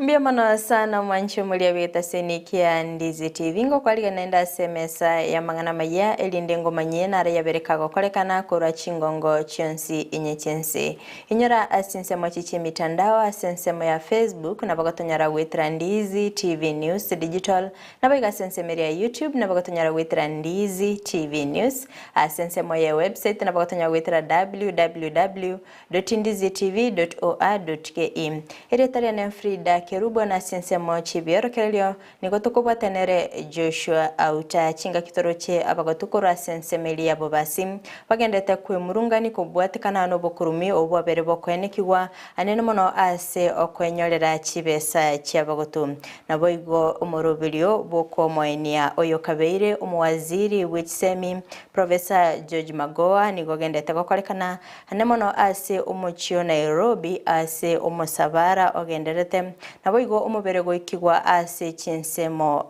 Mbuya mono sana omwanchi omoria bw'etaseni kia Ndizi TV. Ngokwarigania naende ase emesa y'amang'ana amayia, erinde ngomanyie naro yabere kagokorekana korwa chingongo chionsi inye chi'ense. Inyora ase chinsemo echi chi'emitandao ase ensemo ya Facebook nabo gotonyora goetera Ndizi TV News Digital, Naboigo ase ensemo eria ya YouTube nabo gotonyara goetera Ndizi TV News. Ase ensemo ye website nabo gotonyara goetera www.ndizitv.or.ke. Erieta riane Frida Kerubo na ase ensemo chi'ebiorokererio nigo tokobwatanere Joshua Auta. Chingaki toroche abagotu korwa ase ensemo eria ya Bobasi bagenderete kwemurungani kobwatekana nobokurumi obwo bwabere bokoenekigwa anene mono ase okwenyorera chibesa chi'abagotu. Naboigo omoroberio bw'okomoenia oyokabeire omowaziri bwe chisemi, Professor George Magoha nigo ogendete gokorekana ane mono ase omochie o Nairobi ase omosabara ogenderete naboigo omobere goikigwa ase chinsemo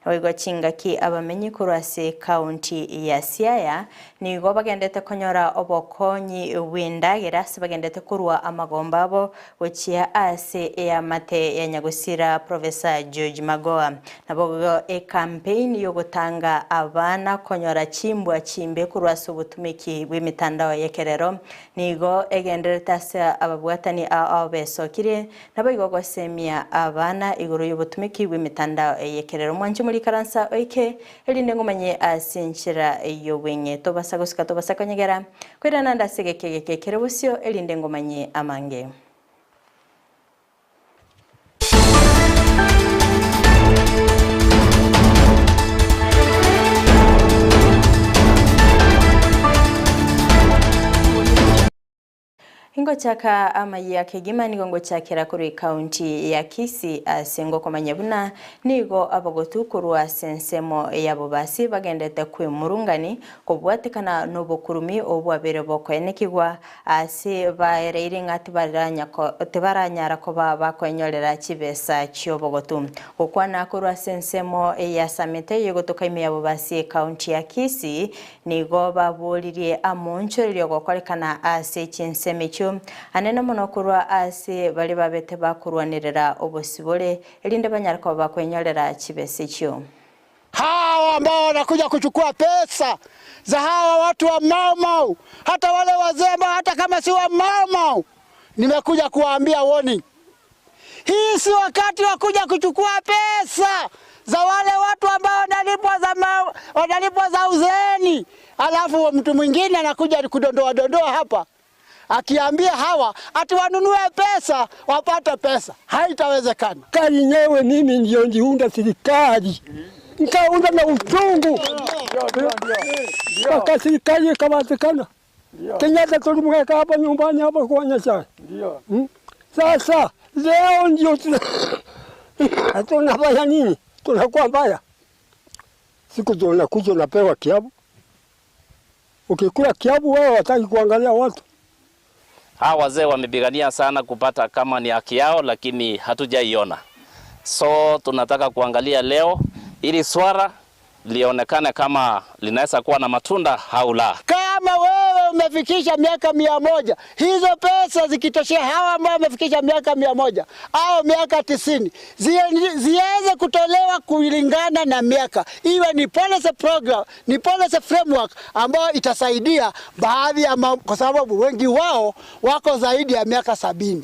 naboigo chingaki abamenyi korwa ase county ya Siaya nigo bagendete konyora obokonyi bw'endagera ase bagendete korwa amagomba abo Gochia ase eamate ya nyagosira Professor George Magoha. Naboigo ekampeini yogotanga abana konyora chimbwa chimbe korwa ase obotumeki bw'emitandao y'ekerero nigo egendererete ase ababwatani ao besokirie naboigo gosemia abana igoro y'obotumeki bw'emitandao y'ekerero. Mwanche morikaransa oike erinde ngomanye ase enchera y'obweng'e. Tobasa gosika tobasa konyegera, koirana naende ase egeka egeke kere bosio, erinde ngomanye amange. Ingochaka amayia kegima nigo ngochakera korwa ecounty ya Kisii ase ngokomanya buna nigo abagotu korwa ase ensemo ya Bobasi bagendete kwemurungani kobwatekana nobokurumi obo bwabeire bokoenekigwa ase baereire ng'a tibaranyara koba bakoenyorera chibesa chiobogotu. Gokwana korwa ase ensemo ya Samete eyegotoka ime ya Bobasi ecounty ya Kisii Nigo baboririe amoonchorerio gokorekana ase chinsemo echio, anene mono korwa ase baria babete bakorwanerera obosibore, erinde banyare koba bakwenyorera chibesa echio. Hao ambao wanakuja kuchukua pesa za hawa watu wa Mau Mau, hata wale wazee ambao hata kama si wa Mau Mau, nimekuja kuwaambia warning. Hii si wakati wa kuja kuchukua pesa za wale watu ambao wanalipwa za ma, wanalipwa za uzeeni, alafu mtu mwingine anakuja kudondoa dondoa hapa akiambia hawa ati wanunue pesa wapate pesa. Haitawezekana. Serikali yenyewe mimi ndio niliunda serikali nikaunda na uchungu mpaka serikali ikapatikana. Kenyatta tulimweka hapa nyumbani hapa kunywa chai. Sasa leo ndio tunafanya nini? Tunakuwa mbaya. Siku tunakuja unapewa kiabu. Ukikula kiabu wewe wataki kuangalia watu. Hawa wazee wamepigania sana kupata kama ni haki yao, lakini hatujaiona. So tunataka kuangalia leo ili swala lionekane kama linaweza kuwa na matunda au la. Kama wewe umefikisha miaka 100, hizo pesa zikitoshea hawa ambao wamefikisha miaka 100 au miaka 90, ziweze kutolewa kulingana na miaka. Iwe ni policy program, ni policy framework ambayo itasaidia baadhi ya kwa sababu wengi wao wako zaidi ya miaka 70.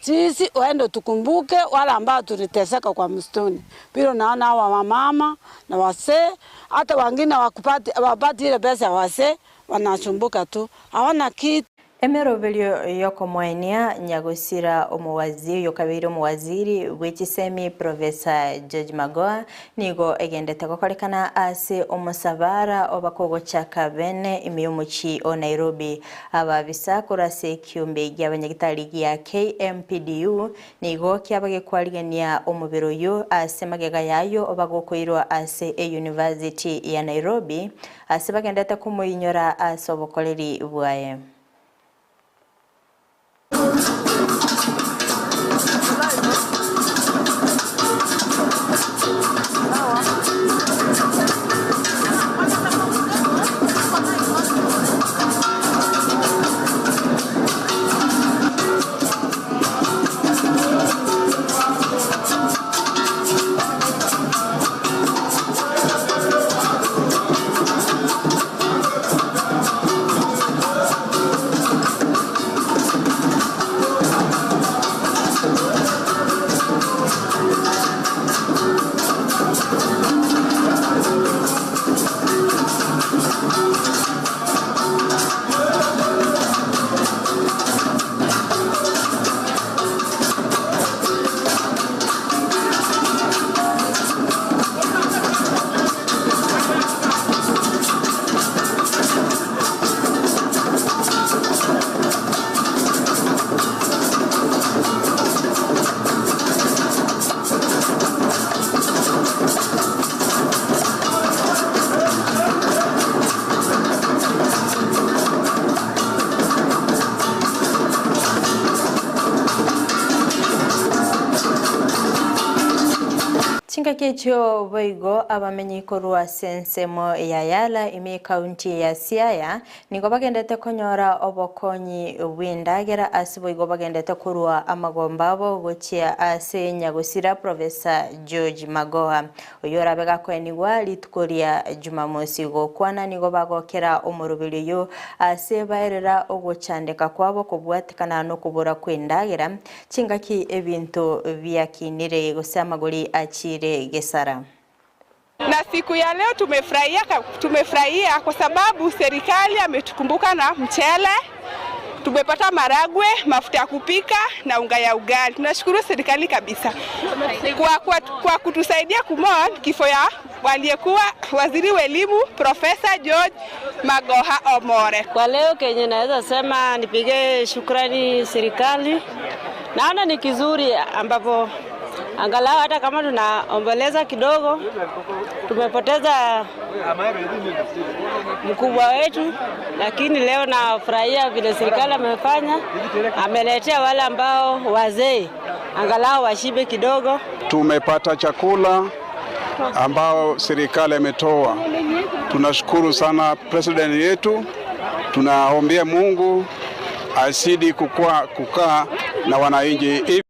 Sisi waende tukumbuke wale ambao tuliteseka kwa msituni. Bila naona hawa wamama na wasee, hata wengine wapati ile pesa ya wasee, wanasumbuka tu. Hawana kitu. Emeroberio y'okomoenia nyagosira omowaziri oyokabeire omowaziri bwe chisemi Professor George Magoha nigo egendete gokorekana ase omosabara oba kogochaka bene ime y'omochie o Nairobi. Ababisa korwa ase ekiombe gi'abanyagitari gia KMPDU nigo kiaba gekwarigania omobere oyio ase magega y'ayio obagokoirwa ase eyunivasiti ya Nairobi ase bagendete komoinyora ase obokoreri bwaye. Chingaki echio boigo abamenyi korwa ase ensemo ya Yala ime ekaunti ya Siaya nigo bagendete konyora obokonyi bw'endagera ase boigo bagendete korwa amagomba abo gochia ase nyagosira Professor George Magoha oyio orabe gakoenigwa rituko ria Jumamosi. Gokwana nigo bagokera omoroberi oyio ase baerera ogochandeka kwabo kobwatekana nokobora kw'endagera Chingaki ebinto biakinire, gose amagori achiire gesara. Na siku ya leo tumefurahia, tumefurahia kwa sababu serikali ametukumbuka na mchele, tumepata maragwe, mafuta ya kupika na unga ya ugali. Tunashukuru serikali kabisa kwa, kwa, kwa kutusaidia kumourn kifo ya waliyekuwa waziri wa elimu Profesa George Magoha Omore. Kwa leo kenye naweza sema nipige shukrani serikali, naona ni kizuri ambapo angalau hata kama tunaomboleza kidogo, tumepoteza mkubwa wetu, lakini leo nafurahia vile serikali amefanya, ameletea wale ambao wazee angalau washibe kidogo. Tumepata chakula ambao serikali imetoa. Tunashukuru sana president yetu, tunaombea Mungu azidi kukua, kukaa na wananchi.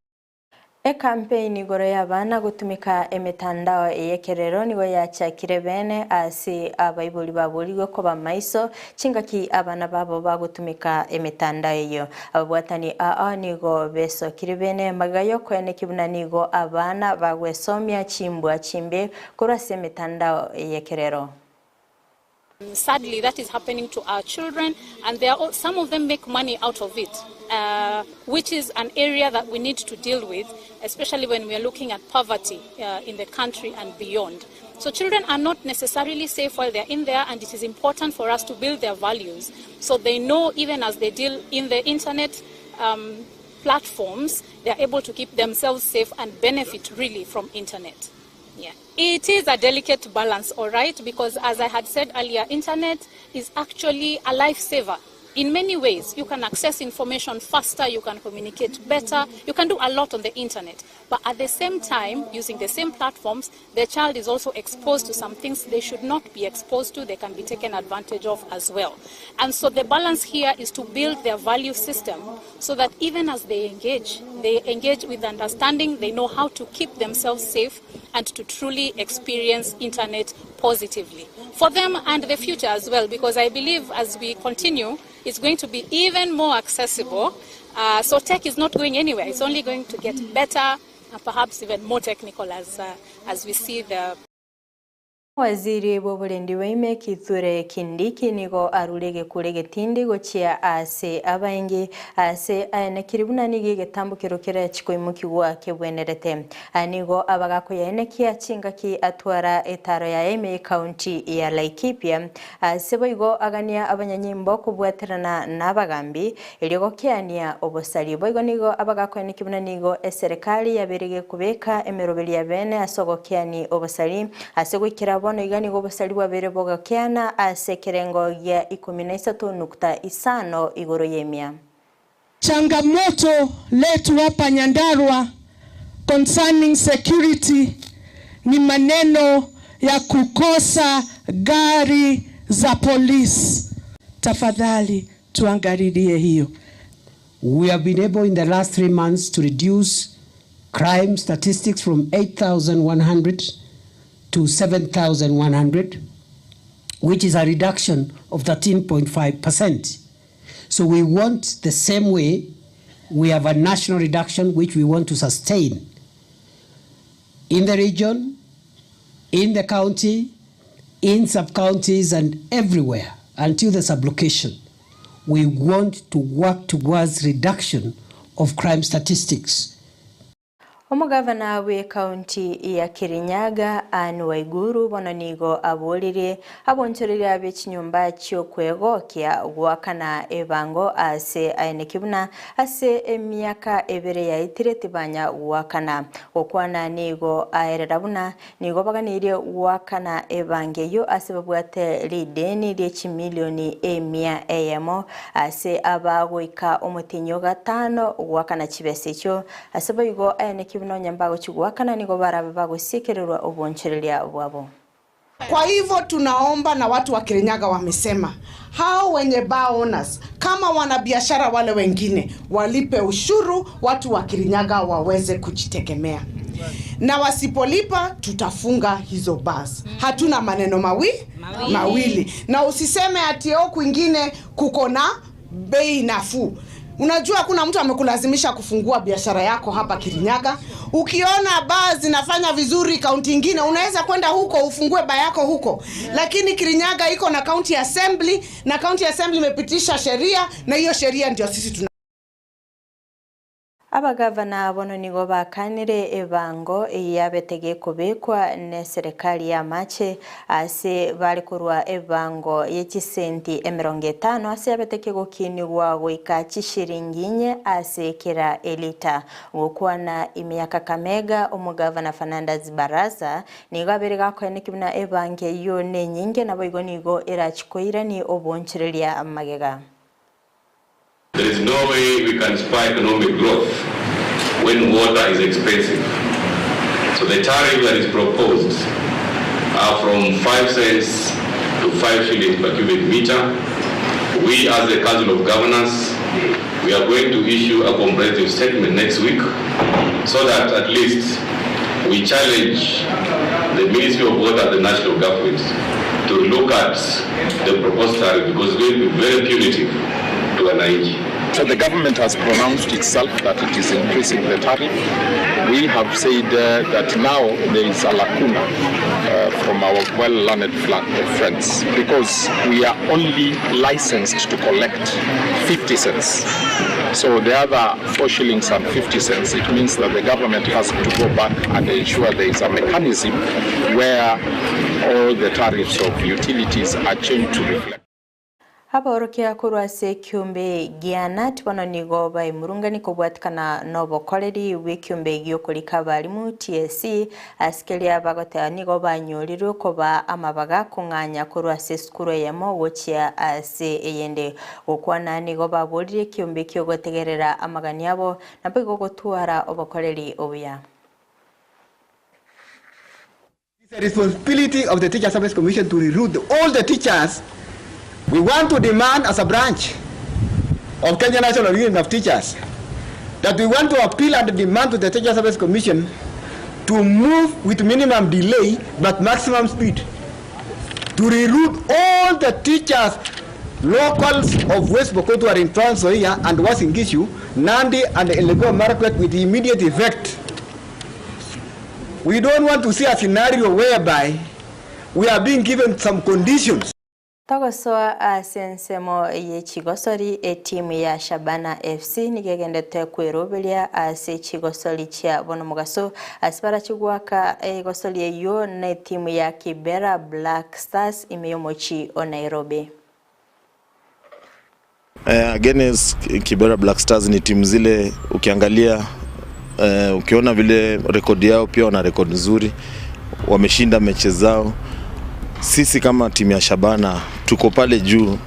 Ekampeini igoro y'abana gotumeka emetandao y'ekerero nigo yachakire bene ase abaibori baborigwe koba maiso chingaki abana babo bagotumeka emetandao eyo. Ababwatani aa nigo besokire bene magega y'okoeneki buna nigo abana bagwesomia chimbwa chimbe korwa ase emetandao y'ekerero. Sadly, that is happening to our children, and they are all, some of them make money out of it, which is an area that we need to deal with, especially when we are looking at poverty in the country and beyond. So children are not necessarily safe while they're in there, and it is important for us to build their values so they know even as they deal in the internet platforms, they are able to keep themselves safe and benefit really from internet. Yeah. It is a delicate balance, all right, because as I had said earlier, internet is actually a lifesaver. In many ways, you can access information faster, you can communicate better, you can do a lot on the internet. But at the same time, using the same platforms, the child is also exposed to some things they should not be exposed to, they can be taken advantage of as well. And so the balance here is to build their value system so that even as they engage, they engage with understanding, they know how to keep themselves safe and to truly experience internet positively for them and the future as well, because I believe as we continue, it's going to be even more accessible. So tech is not going anywhere. It's only going to get better and perhaps even more technical as we see the Waziri bw'oborendi bwaime Kithure Kindiki nigo arure egekure egetindi gochia ase abaingi ase aenekiri buna nigo egetambokero keria chikoimokigwa kebwenerete. Aya nigo abagakoyaenekia chingaki atwara etaro yaye ime ekaunti ya Laikipia ase boigo agania abanyanyimbo kobwaterana na abagambi erio gokeania obosari. Boigo nigo abagakoenekia buna nigo eserekari yaberege kobeka emeroberi ya bene ase ogokeani obosari ase goikera bono iga nigo obosari bwabere bogokeana ase ekerengo gia 13.5 igoro y'emia. Changamoto letu hapa Nyandarua concerning security ni maneno ya kukosa gari za polisi. Tafadhali tuangalilie hiyo. We have been able in the last 3 months to reduce crime statistics from 8,100 to 7,100, which is a reduction of 13.5%. So we want the same way we have a national reduction which we want to sustain in the region, in the county, in sub-counties and everywhere until the sublocation. We want to work towards reduction of crime statistics. Omogavana bw'ekaunti ya Kirinyaga Anne Waiguru bono nigo aborire abonchoreria abe chinyomba chiokwegokia gwakana ebango ase aeneki buna ase emiaka ebere yaetire tibanya gwakana. Gokwana nigo aerera buna nigo baganirie gwakana ebango eyo ase babwate rideni rie chimilioni emia eyemo ase abagoika omotinyo gatano gwakana chibesa echio ase boigo aeneki. koenekia buna onye mbagochia goakana nigo barabe bagosiekererwa obonchereria bwabo. Kwa hivyo tunaomba na watu wa Kirinyaga wamesema hao wenye bar owners kama wanabiashara wale wengine walipe ushuru, watu wa Kirinyaga waweze kujitegemea, na wasipolipa tutafunga hizo bars. Hatuna maneno mawi, mawili. Na usiseme ati oh, kwingine kuko na bei nafuu. Unajua kuna mtu amekulazimisha kufungua biashara yako hapa Kirinyaga. Ukiona baa zinafanya vizuri kaunti ingine, unaweza kwenda huko ufungue baa yako huko, lakini Kirinyaga iko na county assembly na county assembly imepitisha sheria, na hiyo sheria ndio sisi tuna Abagavana bono nigo bakanire ebango eyabete gekobekwa neserikali y'amache ase bare korwa ebango ye chisenti emerongo etano ase yabete kegokinigwa goika chishiringi inye ase kera elita. Gokwana ime ya Kakamega omogavana Fernandes Barasa nigo abere gakoeneki buna ebango eywo nenyinge naboigo nigo erachikoirani obonchereria magega. There is no way we can spur economic growth when water is expensive. So the tariff that is proposed are from 5 cents to 5 shillings per cubic meter. We as the Council of Governors, we are going to issue a comprehensive statement next week so that at least we challenge the Ministry of Water and the national government to look at the proposed tariff because it's going to be very punitive to wananchi. So the government has pronounced itself that it is increasing the tariff. We have said that now there is a lacuna from our well-learned friends because we are only licensed to collect 50 cents. So the other 4 shillings and 50 cents, it means that the government has to go back and ensure there is a mechanism where all the tariffs of utilities are changed to reflect. Abaorokia korwa ase ekiombe gia KNUT bono nigo baimurungani kobwatikana na obokoreri bwa ekiombe giokorika abarimu TSC ase keria bagoteba nigo banyorirwe koba amabaga kong'anya korwa ase esukuru eyemo gochia ase eyende. Gokwana nigo baborire ekiombe kiogotegerera amagani abo naboigo gotwara obokoreri obuya. It's the responsibility of the Teacher Service Commission to reroute all the teachers. We want to demand as a branch of Kenya National Union of Teachers that we want to appeal and demand to the Teacher Service Commission to move with minimum delay but maximum speed to reroute all the teachers locals of West Pokot who are in Trans Nzoia and Uasin Gishu, Nandi and Elgeyo Marakwet with immediate effect. We don't want to see a scenario whereby we are being given some conditions. Togosoa ase ensemo ye chigosori etimu ya Shabana FC nigo egendete kweroberia ase chigosori chia bono mogaso ase barachigwaka egosori eywo na etimu ya Kibera Black Stars ime y'omochi o Nairobi. Against Kibera Black Stars ni timu zile ukiangalia, ukiona vile rekodi yao pia wana rekodi nzuri, wameshinda mechi zao. Sisi kama timu ya Shabana tuko pale juu,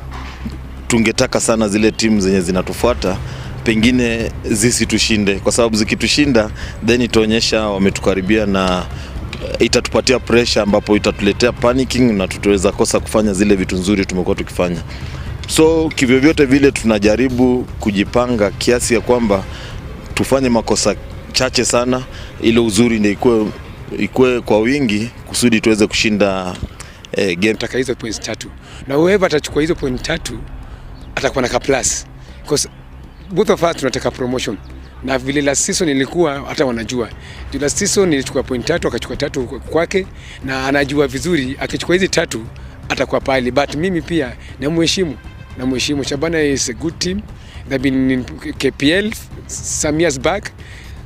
tungetaka sana zile timu zenye zinatufuata pengine zisitushinde, kwa sababu zikitushinda then itaonyesha wametukaribia na itatupatia pressure ambapo itatuletea panicking na tutaweza kosa kufanya zile vitu nzuri tumekuwa tukifanya. So kivyovyote vile tunajaribu kujipanga kiasi ya kwamba tufanye makosa chache sana, ile uzuri ndio ikue kwa wingi kusudi tuweze kushinda game. Nataka hizo points 3, na whoever atachukua hizo point 3 atakuwa na ka plus, because both of us tunataka promotion. Na vile last season ilikuwa, hata wanajua juu last season nilichukua point 3, akachukua 3 kwake, na anajua vizuri akichukua hizi 3 atakuwa pale. But mimi pia namheshimu, namheshimu. Shabana is a good team, they've been in KPL some years back,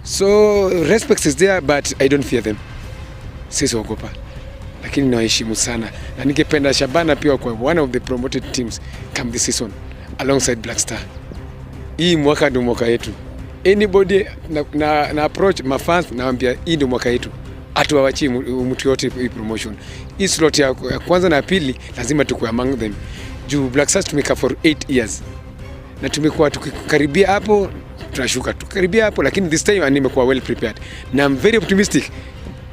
so respect is there, but I don't fear them. Sisi ogopa, lakini nawaheshimu sana, na ningependa Shabana pia kwa one of the promoted teams come this season alongside Black Star. Hii mwaka ndio mwaka yetu. Anybody na approach mafans nawaambia hii ndio mwaka yetu. Hatuwawachii mtu yote hii promotion. Hii slot ya kwanza na pili lazima tukue among them. Juu Black Stars tumekaa for 8 years. Na tumekuwa tukikaribia hapo Tunashuka tu karibia hapo, lakini this time nimekuwa well prepared na I'm very optimistic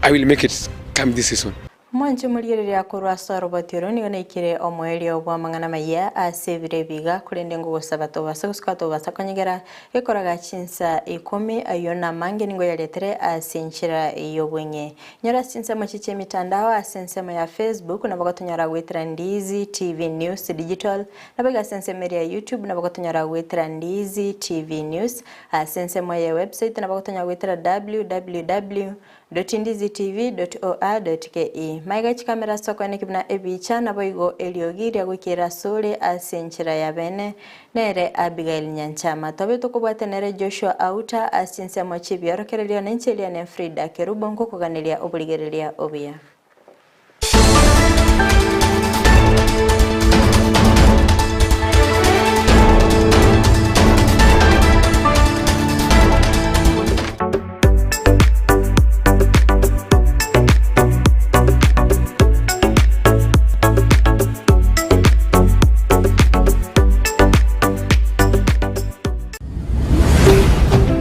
I will make it come this season. Mwanche omorigereria korwa ase oroboti oro nigo naikire omoerio bw'amang'ana amayia ase ebiro ebi iga, korende ngogosaba tobasa gosuka tobasa konyegera gekoraga chinsa ikomi, ayio namange nigo yaretere ase enchera y'obweng'e. Nyora ase chinsemo echi chi'emitandao ase ensemo ya Facebook nabo gotonyora goetera Ndizi TV News Digital, nabo iga ase ensemo eria ya YouTube nabo gotonyora goetera Ndizi TV News, ase ensemo ye website nabo gotonyora goetera www. Ndizitv.or.ke. Maiga chikamera ase okoeneki buna ebicha, naboigo eriogi ria goikera asore ase enchera ya bene, nere Abigail Nyanchama. Tobe tokobwate nere Joshua Auta ase chinsemo chi'ebiorokererio, na inche Eliane Frida Kerubo nkokoganeria oborigereria obuya.